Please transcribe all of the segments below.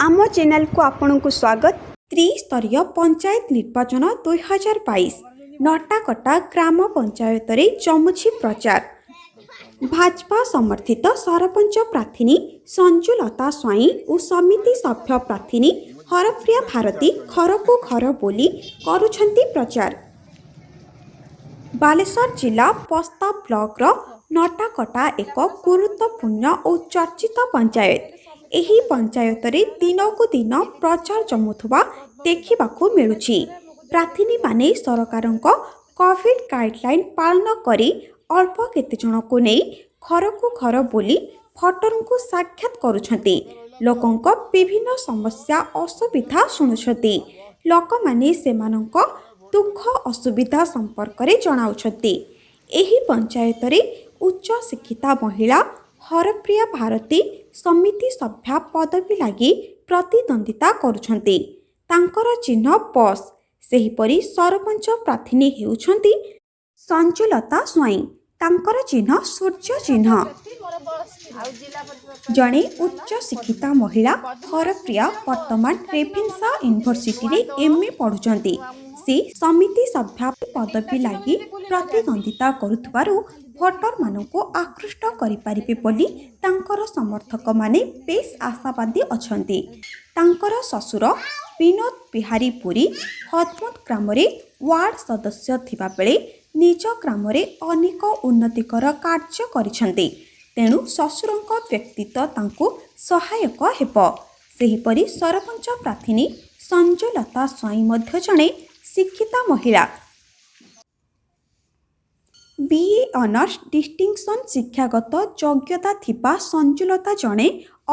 ଆମ ଚ୍ୟାନେଲକୁ ଆପଣଙ୍କୁ ସ୍ୱାଗତ। ତ୍ରିସ୍ତରୀୟ ପଞ୍ଚାୟତ ନିର୍ବାଚନ 2022, ନଟାକଟା ଗ୍ରାମ ପଞ୍ଚାୟତରେ ଜମୁଛି ପ୍ରଚାର। ଭାଜପା ସମର୍ଥିତ ସରପଞ୍ଚ ପ୍ରାର୍ଥିନୀ ସଞ୍ଜୁଲତା ସ୍ୱାଇଁ ଓ ସମିତି ସଭ୍ୟ ପ୍ରାର୍ଥିନୀ ହରପ୍ରିୟା ଭାରତୀ ଘରକୁ ଘର ବୁଲି କରୁଛନ୍ତି ପ୍ରଚାର। ବାଲେଶ୍ୱର ଜିଲ୍ଲା ବସ୍ତା ବ୍ଲକର ନଟାକଟା ଏକ ଗୁରୁତ୍ୱପୂର୍ଣ୍ଣ ଓ ଚର୍ଚ୍ଚିତ ପଞ୍ଚାୟତ। ଏହି ପଞ୍ଚାୟତରେ ଦିନକୁ ଦିନ ପ୍ରଚାର ଜମୁଥିବା ଦେଖିବାକୁ ମିଳୁଛି। ପ୍ରାର୍ଥିନୀମାନେ ସରକାରଙ୍କ କୋଭିଡ୍ ଗାଇଡଲାଇନ୍ ପାଳନ କରି ଅଳ୍ପ କେତେଜଣକୁ ନେଇ ଘରକୁ ଘର ବୁଲି ଭୋଟରଙ୍କୁ ସାକ୍ଷାତ କରୁଛନ୍ତି। ଲୋକଙ୍କ ବିଭିନ୍ନ ସମସ୍ୟା ଅସୁବିଧା ଶୁଣୁଛନ୍ତି। ଲୋକମାନେ ସେମାନଙ୍କ ଦୁଃଖ ଅସୁବିଧା ସମ୍ପର୍କରେ ଜଣାଉଛନ୍ତି। ଏହି ପଞ୍ଚାୟତରେ ଉଚ୍ଚ ଶିକ୍ଷିତା ମହିଳା ହରପ୍ରିୟା ଭାରତୀ ସମିତି ସଭ୍ୟା ପଦବୀ ଲାଗି ପ୍ରତିଦ୍ୱନ୍ଦ୍ୱିତା କରୁଛନ୍ତି। ତାଙ୍କର ଚିହ୍ନ ବସ୍। ସେହିପରି ସରପଞ୍ଚ ପ୍ରାର୍ଥିନୀ ହେଉଛନ୍ତି ସଞ୍ଜୁଲତା ସ୍ୱାଇଁ। ତାଙ୍କର ଚିହ୍ନ ସୂର୍ଯ୍ୟ ଚିହ୍ନ। ଜଣେ ଉଚ୍ଚ ଶିକ୍ଷିତା ମହିଳା ହରପ୍ରିୟା ବର୍ତ୍ତମାନ ରେଭେନ୍ସା ୟୁନିଭର୍ସିଟିରେ ଏମ୍ଏ ପଢ଼ୁଛନ୍ତି। ସେ ସମିତି ସଭ୍ୟା ପଦବୀ ଲାଗି ପ୍ରତିଦ୍ୱନ୍ଦ୍ୱିତା କରୁଥିବାରୁ ଭୋଟରମାନଙ୍କୁ ଆକୃଷ୍ଟ କରିପାରିବେ ବୋଲି ତାଙ୍କର ସମର୍ଥକମାନେ ବେଶ୍ ଆଶାବାଦୀ ଅଛନ୍ତି। ତାଙ୍କର ଶ୍ୱଶୁର ବିନୋଦ ବିହାରୀ ପୁରୀ ହଦମୁଦ ଗ୍ରାମରେ ୱାର୍ଡ ସଦସ୍ୟ ଥିବାବେଳେ ନିଜ ଗ୍ରାମରେ ଅନେକ ଉନ୍ନତିକର କାର୍ଯ୍ୟ କରିଛନ୍ତି। ତେଣୁ ଶ୍ୱଶୁରଙ୍କ ବ୍ୟକ୍ତିତ୍ୱ ତାଙ୍କୁ ସହାୟକ ହେବ। ସେହିପରି ସରପଞ୍ଚ ପ୍ରାର୍ଥିନୀ ସଞ୍ଜୁଲତା ସ୍ୱାଇଁ ମଧ୍ୟ ଜଣେ ଶିକ୍ଷିତା ମହିଳା। ବିଏ ଅନର୍ସ ଡିଷ୍ଟିଂସନ୍ ଶିକ୍ଷାଗତ ଯୋଗ୍ୟତା ଥିବା ସଞ୍ଜୁଲତା ଜଣେ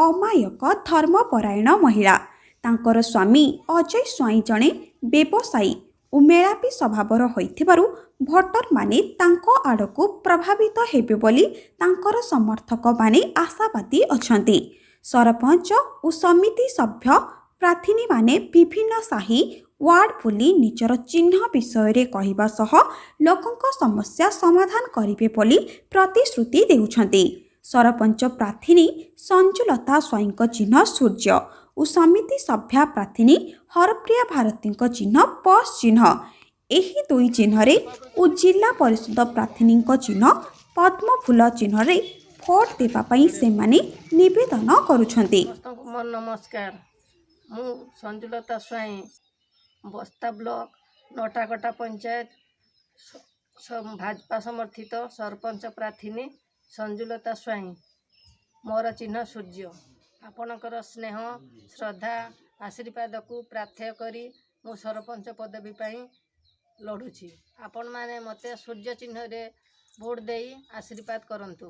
ଅମାୟିକ ଧର୍ମପରାୟଣ ମହିଳା। ତାଙ୍କର ସ୍ୱାମୀ ଅଜୟ ସ୍ୱାଇଁ ଜଣେ ବ୍ୟବସାୟୀ ଓ ମେଳାପୀ ସ୍ୱଭାବର ହୋଇଥିବାରୁ ଭୋଟରମାନେ ତାଙ୍କ ଆଡ଼କୁ ପ୍ରଭାବିତ ହେବେ ବୋଲି ତାଙ୍କର ସମର୍ଥକମାନେ ଆଶାବାଦୀ ଅଛନ୍ତି। ସରପଞ୍ଚ ଓ ସମିତି ସଭ୍ୟ ପ୍ରାର୍ଥିନୀମାନେ ବିଭିନ୍ନ ସାହି, ୱାର୍ଡ ବୁଲି ନିଜର ଚିହ୍ନ ବିଷୟରେ କହିବା ସହ ଲୋକଙ୍କ ସମସ୍ୟା ସମାଧାନ କରିବେ ବୋଲି ପ୍ରତିଶ୍ରୁତି ଦେଉଛନ୍ତି। ସରପଞ୍ଚ ପ୍ରାର୍ଥିନୀ ସଞ୍ଜୁଲତା ସ୍ୱାଇଁଙ୍କ ଚିହ୍ନ ସୂର୍ଯ୍ୟ ଓ ସମିତି ସଭ୍ୟା ପ୍ରାର୍ଥିନୀ ହରପ୍ରିୟା ଭାରତୀଙ୍କ ଚିହ୍ନ ବସ୍ ଚିହ୍ନ। ଏହି ଦୁଇ ଚିହ୍ନରେ ଓ ଜିଲ୍ଲା ପରିଷଦ ପ୍ରାର୍ଥିନୀଙ୍କ ଚିହ୍ନ ପଦ୍ମଫୁଲ ଚିହ୍ନରେ ଭୋଟ ଦେବା ପାଇଁ ସେମାନେ ନିବେଦନ କରୁଛନ୍ତି। ସମସ୍ତଙ୍କୁ ମୋର ନମସ୍କାର। ମୁଁ ସଞ୍ଜୁଲତା ସ୍ୱାଇଁ, ବସ୍ତା ବ୍ଲକ ନଟାକଟା ପଞ୍ଚାୟତ ଭାଜପା ସମର୍ଥିତ ସରପଞ୍ଚ ପ୍ରାର୍ଥିନୀ ସଞ୍ଜୁଲତା ସ୍ୱାଇଁ। ମୋର ଚିହ୍ନ ସୂର୍ଯ୍ୟ। ଆପଣଙ୍କର ସ୍ନେହ, ଶ୍ରଦ୍ଧା, ଆଶୀର୍ବାଦକୁ ପ୍ରାର୍ଥ୍ୟ କରି ମୁଁ ସରପଞ୍ଚ ପଦବୀ ପାଇଁ ଲଢ଼ୁଛି। ଆପଣମାନେ ମୋତେ ସୂର୍ଯ୍ୟ ଚିହ୍ନରେ ଭୋଟ ଦେଇ ଆଶୀର୍ବାଦ କରନ୍ତୁ।